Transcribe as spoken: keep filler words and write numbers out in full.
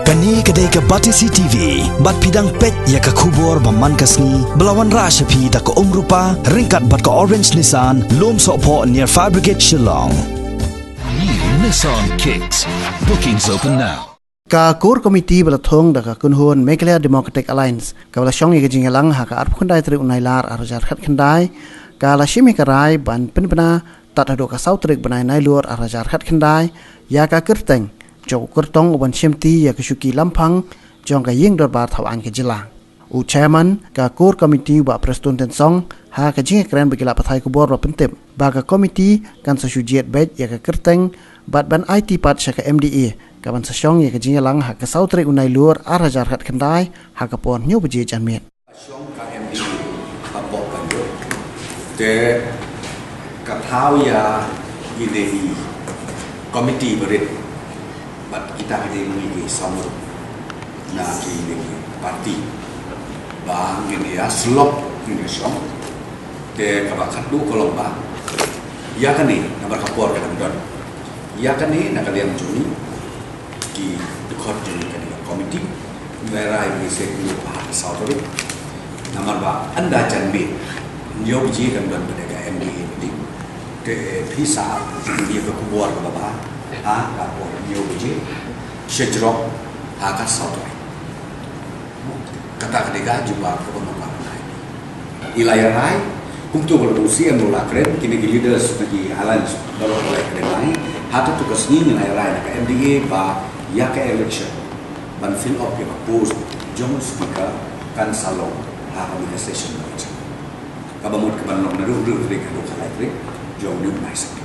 Kane ka dei ka Batesi T V, bad phi dang peit ïa ka khubor ba man ka sngi, ba la wanrah sha phi da ka Umrupa, ryngkat bad ka Orange Nissan, Lumsohphoh near Fire Brigade Shillong. New Nissan Kicks. Bookings open now. Ka Core Committee ba la thung da ka kynhun Meghalaya Democratic Alliance, ka ba la shong ïa ka jingïalang ha ka arphew khyndai tarik u Nailar ar hajar khatkhyndai, ka la shim ïa ka rai ban pynbna tad haduh ka saw tarik bnai Nailur ar hajar khatkhyndai, ïa ka kyrteng jong u kyrtong u ban shimti ïa ka shuki lamphang jong ka ïing dorbar thawaiñ ka jylla. U chairman ka Core Committee, Bah Prestone Tynsong, ha ka jingïakren bad ki lad pathai khubor ba pyntip ba ka committee kan sa shu jied beit ïa ka kyrteng bad ban aiti pat sha ka M D A, ka ban sa shong ïa ka jingïalang ha ka saw tarik u Nailur ar hajar khatkhyndai, ha ka por hynñiew baje janmiet. Shong ka M D A hapoh Pangkeng. Te ka thaw ïa ine i committee barit bad kita ki dei ngi ki sawdong na ki ine i party ba ngin ïa slok ngin ïa shong. Te kaba khatduh ka long ba ïa kane namar ka por ka dang don. Ïa kane na ka liang jong ngi ki dkhot jong ngi kane ka committee, ngi rai ngi shu ïa ka saw tarik. Namar ba ynda janmiet hynñiew baje kan don kane ka M D A meeting. Te phi sa ïa ka khubor kaba bha ha ka por hynñiew baje, sha jrong ha ka saw tarik. Kata ka dei ka jubab kaba nga kwah ban ai. I la ïa rai kumto ba la dei, sien ba la kren kine ki leaders na ki alliance ba la ïa kren lai. Ha kata ka sngi ngi la ïa rai na ka M D A ba ïa ka election ban fill up ïa ka post jong u speaker kan sa long ha kane ka session. Kaba mut ka ban long naduh hynriew tarik haduh khatlai tarik jong une u bnai September.